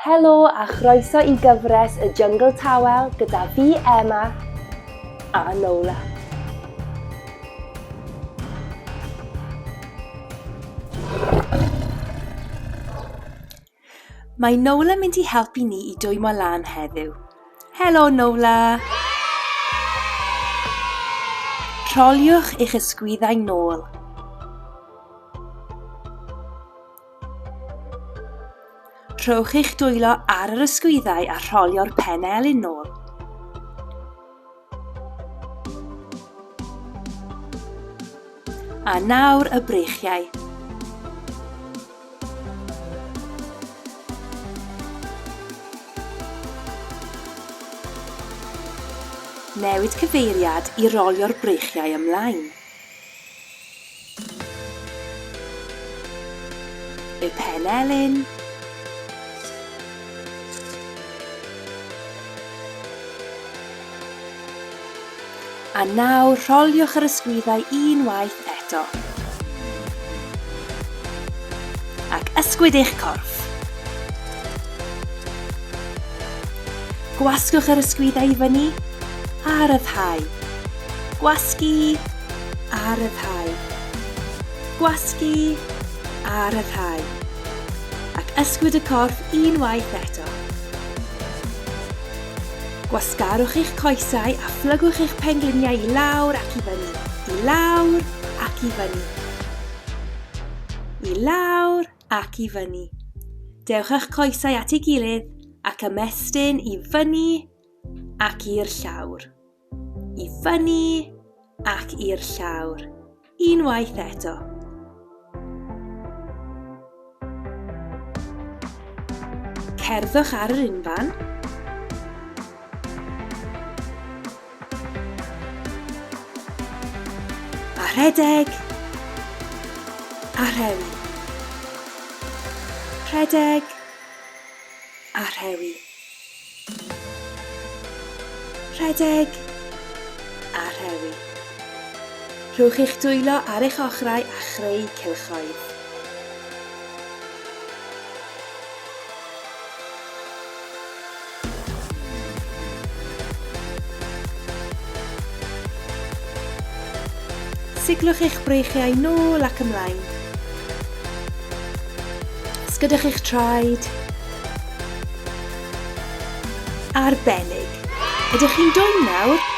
Helo a chroeso i gyfres y Jyngl Tawel gyda fi Emma a Nola. Mae Nola mynd i helpu ni i dwymo lan heddiw. Helo Nola! Rholiwch eich ysgwyddau nôl. Rhowch eich dwylo ar yr ysgwyddau a rholio'r pen elyn nôl. A nawr y breichiau. Newid cyfeiriad i rolio'r breichiau ymlaen. Y pen elyn. A nawr rholiwch yr ysgwyddau unwaith eto. Ac ysgwyd eich corff. Gwasgwch yr ysgwyddau i fyny a ryddhau. Gwasgu a ryddhau. Gwasgu a ryddhau. Ac ysgwyd y corff unwaith eto. Gwasgarwch eich coesau a phlygwch eich pengliniau i lawr ac i fyny. I lawr ac i fyny. I lawr ac i fyny. Dewch â'ch coesau at ei gilydd ac ymestyn i fyny ac i'r llawr. I fyny ac i'r llawr. Unwaith eto. Cerddwch ar yr unfan. A rhedeg. A rhewi. Rhedeg. A rhewi. Rhedeg a rhewi. Rhowch eich dwylo ar eich ochrau a chreu cylchoedd. Siglwch eich breichiau nôl ac ymlaen. Sgydwch eich traed. Arbennig. Ydych chi'n dwym nawr?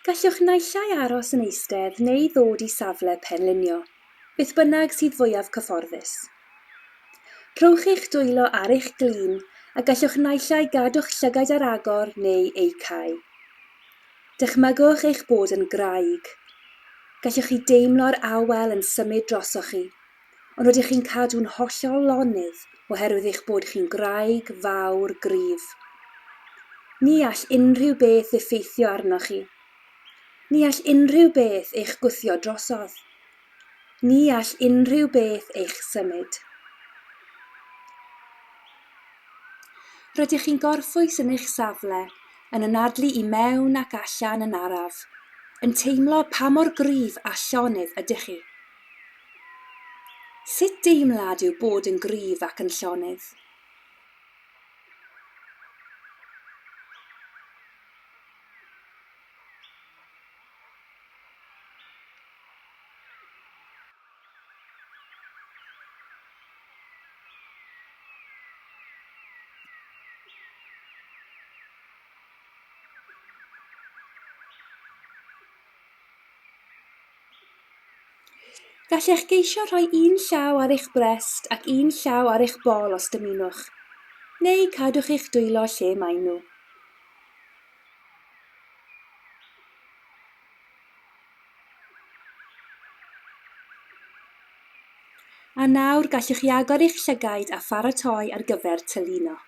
Gallwch naill ai aros yn eistedd neu ddod i safle penlinio, beth bynnag sydd fwyaf cyfforddus. Rhowch eich dwylo ar eich glin a gallwch naill ai gadw'ch llygaid ar agor neu eu cau. Dychmygwch eich bod yn graig. Gallwch chi deimlo'r awel yn symud drosoch chi, ond rydych chi'n cadw'n hollol lonydd oherwydd eich bod chi'n graig fawr gryf. Ni all unrhyw beth effeithio arnoch chi. Ni all unrhyw beth eich gwthio drosodd. Ni all unrhyw beth eich symud. Rydych chi'n gorffwys yn eich safle, yn anadlu i mewn ac allan yn araf, yn teimlo pa mor gryf a llonydd ydych chi. Sut deimlad yw bod yn gryf ac yn llonydd? Gallech geisio rhoi un llaw ar eich brest ac un llaw ar eich bol os dymunwch, neu cadwch eich dwylo lle maen nhw. A nawr gallwch chi agor eich llygaid a pharatoi ar gyfer tylino.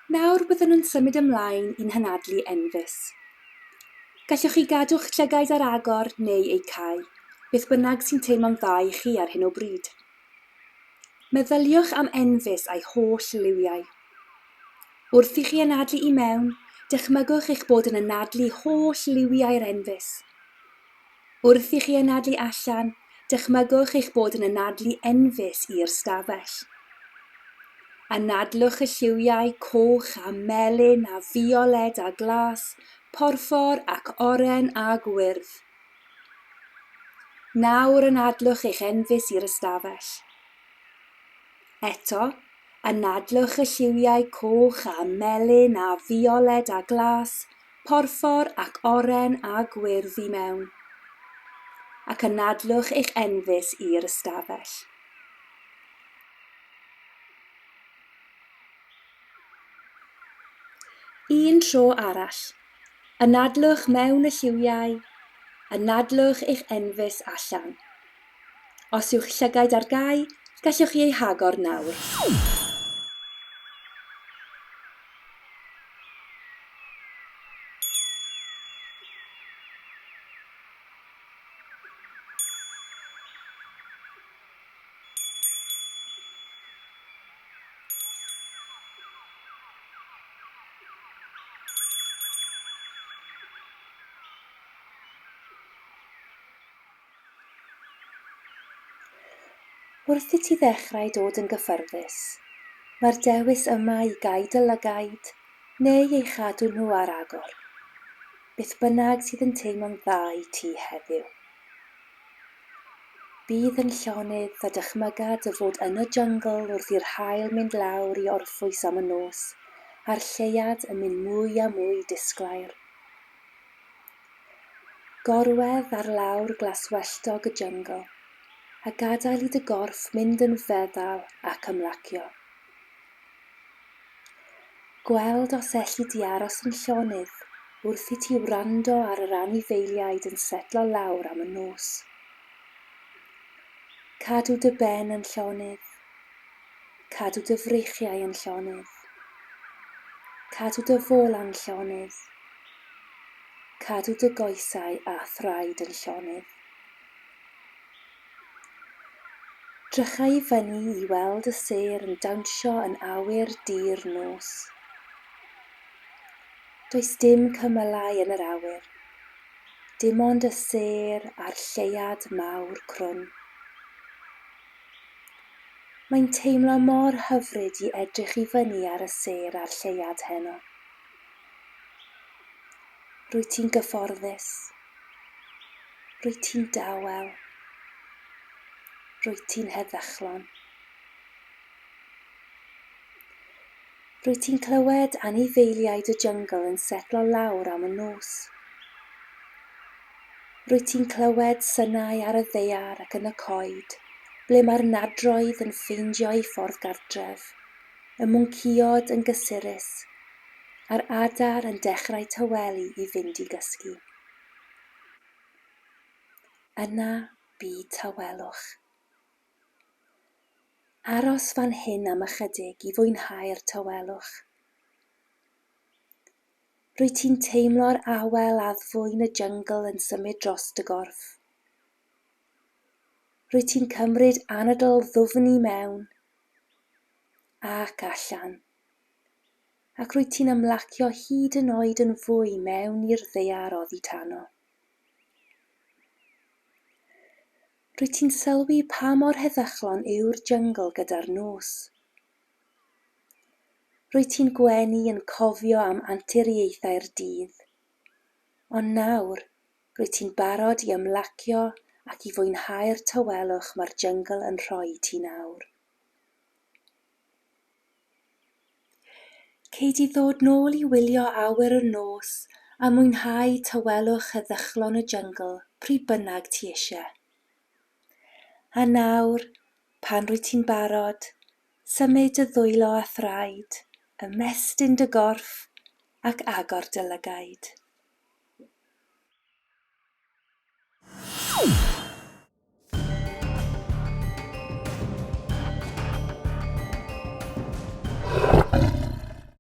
Nawr byddwn yn symud ymlaen i'n hanadlu enfys. Gallwch chi gadw'ch llygaid ar agor neu eu cau, beth bynnag sy'n teimlo'n dda i chi ar hyn o bryd. Meddyliwch am enfys a'i holl liwiau. Wrth i chi anadlu i mewn, dychmygwch eich bod yn anadlu holl liwiau'r enfys. Wrth i chi anadlu allan, dychmygwch eich bod yn anadlu enfys i'r stafell. Anadlwch y lliwiau coch a melyn a fioled a glas, porffor ac oren a gwyrdd. Nawr anadlwch eich enfys i'r ystafell. Eto, anadlwch y lliwiau coch a melyn a fioled a glas, porffor ac oren a gwyrdd i mewn, ac anadlwch eich enfys i'r ystafell. Un tro arall. Anadlwch mewn y lliwiau, anadlwch eich enfys allan. Os yw'ch llygaid ar gau, gallwch chi eu hagor nawr. Wrth i ti ddechrau dod yn gyffyrddus, mae'r dewis yma i gau dy lygaid neu eu chadw nhw ar agor, beth bynnag sydd yn teimlo'n dda i ti heddiw. Bydd yn llonydd a dychmyga dy fod yn y jyngl wrth i'r haul mynd lawr i orffwys am y nos, a'r lleuad yn mynd mwy a mwy disglair. Gorwedd ar lawr glaswelltog y jyngl, a gadael i dy gorff mynd yn feddal ac ymlacio. Gweld os elli di aros yn llonydd wrth i ti wrando ar yr anifeiliaid yn setlo lawr am y nos. Cadw dy ben yn llonydd. Cadw dy freichiau yn llonydd. Cadw dy fola'n llonydd. Cadw dy goesau a thraed yn llonydd. Drycha i fyny i weld y sêr yn dawnsio yn awyr du'r nos. Does dim cymylau yn yr awyr, dim ond y sêr a'r lleuad mawr crwn. Mae'n teimlo mor hyfryd i edrych i fyny ar y sêr a'r lleuad heno. Rwyt ti'n gyfforddus. Rwyt ti'n dawel. Rwyt ti'n heddychlon. Rwyt ti'n clywed anifeiliaid y jyngl yn setlo lawr am y nos. Rwyt ti'n clywed synau ar y ddaear ac yn y coed, ble mae'r nadroedd yn ffeindio'u ffordd gartref, y mwncïod yn gysurus, a'r adar yn dechrau tawelu i fynd i gysgu. Yna bu tawelwch. Aros fan hyn am ychydig i fwynhau'r tawelwch. Rwyt ti'n teimlo'r awel addfwyn y jyngl yn symud dros dy gorff. Rwyt ti'n cymryd anadl ddwfn i mewn ac allan, ac rwyt ti'n ymlacio hyd yn oed yn fwy mewn i'r ddaear oddi tano. Rwyt ti'n sylwi pa mor heddychlon yw'r jyngl gyda'r nos. Rwyt ti'n gwenu yn cofio am anturiaethau'r dydd. Ond nawr, rwyt ti'n barod i ymlacio ac i fwynhau'r tawelwch mae'r jyngl yn rhoi i ti nawr. Cei di ddod nôl i wylio awyr y nos a mwynhau tawelwch heddychlon y jyngl pryd bynnag ti isie. A nawr, pan rwyt ti'n barod, symud dy ddwylo a thraed, ymestyn dy gorff ac agor dy lygaid.